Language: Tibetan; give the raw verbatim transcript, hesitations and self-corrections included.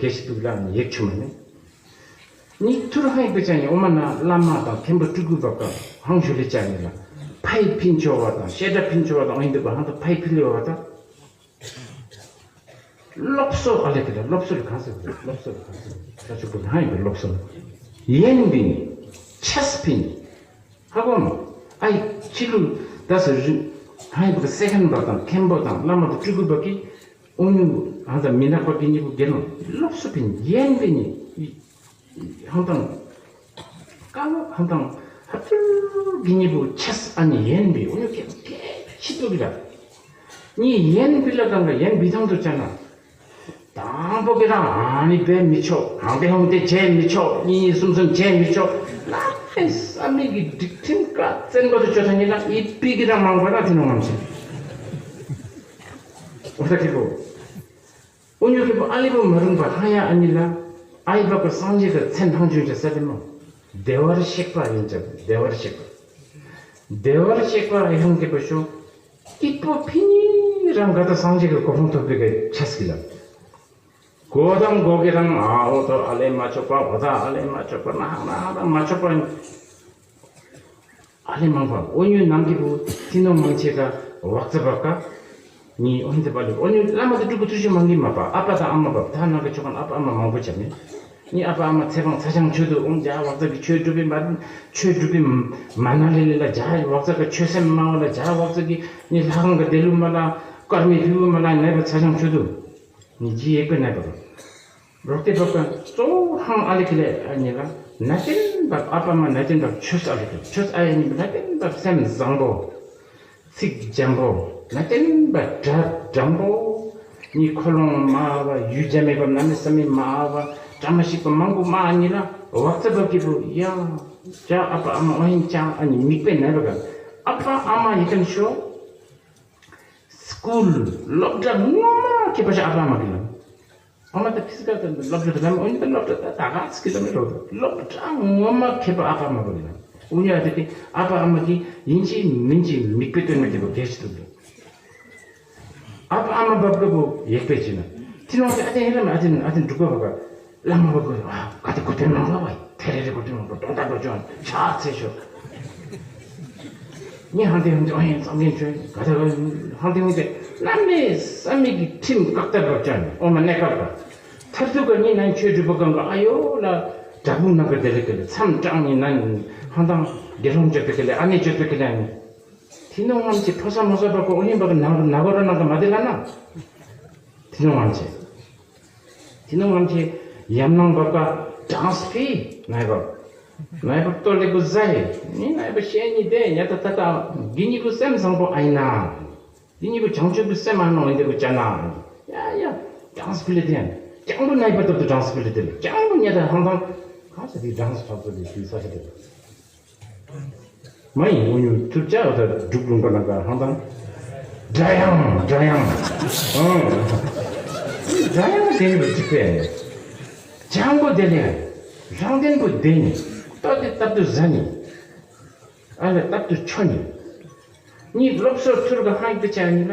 གལ་ཆེ་འདུག་ལ་ཡེག་ཆུ་མ་ནི། ནི་ཐུར་ཧང་ཡིག་པའི་ཆ་ནི་ཨོ་མ་ན་བླ་མ་དང་མཁན་པོ་སྤྲུལ་སྐུ་བབ་ཀ་ཧང་ཞུ་ལེ་ཆ་ནི་ལ་ཕའི་ཕིན་ཆོ་བ་དང་ཤེ་ཏྲ་ཕིན་ཆོ་བ་དང་ཨོ་ཡིན་འདུག་པ་ཧང་དུ་ཕའི་ཕིན་ལེ་བ་དང་། སློབ་གསོ་ཨ་ལེ་ཀི་ལ་སློབ་གསོ་ལ་གང་ཟེར་སློབ་གསོ་ལ་གང་ཟེར་ས་ཆུ་པོ་ཧང་ཡིག་པའི་སློབ་གསོ་ཡན་པིན་ཆས་པིན། ཧ་གོ་མ། ཨའི་ཕྱི་ལུ་ད་སོ་རི་ཧའི་བུ་ག་སེ་ཁན་བ་དང་མཁན་པོ་དང་བླ་མ་དང་སྤྲུལ་སྐུ་བ་གི་ཨུ་ཉུ་ཧ་དང་མི་ནག་པ་གི་གཉིས་པོ་དགེ་སློང་སློབ་གསོ་ཕིན་ཡན་པེ་ནི་ཧང་དང་ཀ་ལོ་ཧང་དང་ཧ་ཏུ་གི་གཉིས་པོ་ཆས་ཨ་ནི་ཡན་པེ་ཨུ་ཉུ་གེ་གེ་ཤི་ཏུ་གི་ལ་ནི་ཡན་པེ་ལ་གང་ག་ཡན་པེ་ཐང་དུ་ཆ་ན། དང་པོ་གི་རང་ཨ་ནི་བས་མི་ཆོག་ཧང་དེ་ཧང་དེ་བྱས་མི་ཆོག་གཉིས་གཉིས་གསུམ་གསུམ་བྱས་མི་ཆོག་ལ་ཨེ་ས་མི་གི་སྒྲིག་ཁྲིམས་ཀ་བཙན་པོ་དུ་ཆོག་ཐ་ཉི་ལ་ཨི་པི་གི་རང་མང་པ་ན་དེ་ནོ་ངམ་ཆེ། འོ་ད་ཁེ་པོ། ཨུ་ཉོ་ཁེ་པོ་ཨ་ལི་པོ་མ་རུང་པ་ཧ་ཡ་ཨ་ནི་ལ་ཨའི་བ་གི་སངས་རྒྱས་གི་མཚན་ཧང་ཆུང་ཆ་ས་དེ་མོ། བདེ་བར་གཤེགས་པ་ཡིན་ཅག་བདེ་བར་གཤེགས་པ། བདེ་བར་གཤེགས་པ་ཨི་ཧང་ཁེ་པོ་ཤོ། སྐྱིད་པོ་ཕི་ནི་རང་ག་ད་སངས་རྒྱས་ཀྱི་གོ་འཕང་ཐོབ་པའི་གི་ཆས་ཀྱི་ལ། གོ་དང་གོ་གི་རང་ཨ་འོ་ཏོ་ཨ་ལེ་མ་ཆོག་པ་འོ་ད་ཨ་ལེ་མ་ཆོག་པ་ན་ཧང་ན་ཧང་ད་མ་ཆོག་པ་ཨ་ལེ་མང་པ་འོ་ཉུ་ནང་གི་བུ་ཐི་ནོ་མང་ཆེ་ག་བག་ཙ་བག་ག་ནི་འོ་ཧིན་ད་པ་ལེ་འོ་ཉུ་བླ་མ་དེ་སྤྲུལ་སྐུ་ཐུ་ཤོ་མང་གི་མ་པ་ཨ་པ་དང་ཨ་མ་བབ་ད་ནང་གི་ཆོག་ག་ཨ་པ་ཨ་མ་མང་པོ་ཆ་མེད། ནི་ཨ་པ་ཨ་མ་ཚེ་འཕང་ཚ་ཞང་ཆོས་དུ་ཨོང་ཇ་བག་ཙ་གི་ཆོས་སྒྲུབ་པའི་མ་ཆོས་སྒྲུབ་པའི་མ་ན་ལེ་ལེ་ལ་ཇ་བག་ཙ་གི་ཆོས་སེམས་མ་འོ་ལ་ཇ་བག་ཙ་གི་ནི་ལྷ་ཁང་གི་དེ་ལུ་མ་ལ་དཀར་མེ་ཕི་བུ་མ་ལ་ནས་པ་ཚ་ཞང་ཆོས་དུ་ནི་ཇི་ཡེག་པའི་ནས་པ་རོག་ཏེ་པ་པ་གཙོ་བོ་ཧང་ཨ་ལེ་ཁི་ལེ་ཨ་ནི་ལ་ན་ཏེན་པ་ཨ་པ་ཨ་མ་ན་ཏེན་པ་ཆོས་ཨ་ལེ་ཁི་ཆོས་ཨ་ཡ་ནི་ན་ཏེན་པ་སེམས་བཟང་པོ། ཚིག་འཇམ་པོ། ན་ཏེན་པ་དྲ་འཇམ་པོ། ནི་ཁོ་ལོང་མ་བ་ཡུལ་རྒྱ་མེད་པ་ན་མི་ས་མི་མ་བ་བཀྲ་མ་ཤིས་པ་མང་པོ་མ་ཨ་ནི་ལ་བག་ཙ་བག་གི་བུ་ཡ། ཅ་ཨ་པ་ཨ་མ་ཨོ་ཧིན་ཅ་ཨ་ནི་མིག་པའི་ནད་པ་ག་ཨ་པ་ཨ་མ་ཡི་ཀན་ཤོ། སྐུལ་སློབ་གྲྭ་ངོ་མ་ཁེ་པ་ཤ་ཨ་པ་ཨ་མ་གི་ལ། ཨ་མ་ད་ཕི་སི་ཀལ་དང་སློབ་གྲྭ་དང་ཨོ་ནི་ད་སློབ་གྲྭ་ད་ད་ག་ཚི་གི་ལ་མི་རོ་སློབ་གྲྭ་ངོ་མ་ཁེ་པ་ཨ་པ་ཨ་མ་གི་ལ། ཨུ་ཉ་ཨ་ཏི་ཏི་ཨ་པ་ཨ་མ་གི་ཡིན་གཅིག་མིན་གཅིག་མིག་དཔེ་སྟོན་མ་ཁེ་པ་གལ་ཆེ་ཐུབ་ལ། ཨ་པ་ཨ་མ་བབ་ག་བོ་ཡེག་པེ་ཅི་ན། ཐི་ནོང་ཨ་ཏི་ཨ་ཏི་ཧེ་ར་མ་ཨ་ཏི་ཨ་ཏི་འབྲུག་པ་བ་ག་བླ་མ་བ་ག་ཨ་ག་ཏི་གོ་ཏེ་མང་ལ་བ་ཐེ་རེ་རེ་གོ་ཏེ་མང་པོ་དོང་ཏ་གོ་ཅོན་ཆ་ཚེ་ཤོ། ཉི་ཧང་ཏེ་ཧང་ཏེ་ཨོ་ཡེ་ཙམ་གེན་ཆོས་ག་ཏ་ཧང་ཏེ་ཧང་ཏེ་གནམ་མེད་ས་མེད་ཀྱི་ཁྲིམས་བཀག་ཏ་བབ་ཅོན་ཨོ་མ་ནེ་བཀག་པ། མཐར་ཐུག་ག་ཉི་ནན་ཆོས་སྒྲུབ་པ་གང་ག་ཨ་ཡོ་ལ་དྲག་པོ་ནང་ག་དེ་ལེ་ག་ལེ་མཚམས་དྲང་ཉི་ནན་ཧང་ཏང་དགེ་སློང་ཅོ་ཏེ་ག་ལེ་ཨ་ནེ་ཅོ་ཏེ་ག་ལེ་ཨ་ནེ། ཐི་ནོང་ངམ་ཆེ་ཕོ་ས་མོ་ས་པ་ཀོ་ཨོ་ཡིན་པ་གི་ནང་ན་གོ་ར་ནང་ག་མ་དེ་ལ་ན། ཐི་ནོང་ངམ་ཆེ། ཐི་ནོང་ངམ་ཆེ་ཡམ་ནང་བབ་ཀ་གྲངས་ཕི་ནའི་བབ། ནའི་བབ་ཏོ་ལེ་གུ་ཟ་ཡེ་ནི་ནའི་བབ་ཤེ་ནི་དེ་ཉ་ད་ད་ད་གི་ཉི་གུ་སེམས་བཟང་པོ་ཨ་ཡིན་ན། གི་ཉི་གུ་བྱང་ཆུབ་ཀྱི་སེམས་ཨ་ནོ་ཡིན་དེ་གུ་ཅ་ན། ཡ་ཡ་གྲངས་ཕི་ལེ་དེ་ཡང་ཀྱང་པོ་ནའི་བབ་ཏོ་ཏོ་གྲངས་ཕི་ལེ་དེ་ལེ་ཀྱང་པོ་ཉ་ད་ཧང་ཧང་གང་ས་དེ་གྲངས་ཕབ་ཏོ་དེ་ཤུལ་ས་ཤ་དེ། མ་ཡིན་འུ་ཉུ་ཐུབ་ཅག་ད་སྒྲུབ་ལུང་པ་ནང་ག་ཧང་དང་། སྒྲ་དབྱངས་སྒྲ་དབྱངས། ཨང་། སྒྲ་དབྱངས་དེ་ནི་འཇིག་པས། ལྗང་པོ་དེ་ལས། རང་བདེན་པོ་དེ་ནི། ལྟོ་དེ་སྟབས་དུ་ཟ་ནི། ཨ་ལ་སྟབས་དུ་ཆོ་ནི། གཉིས་སློབ་གསོ་ཐུར་ག་ཧང་དུ་ཆ་ནི་ལ།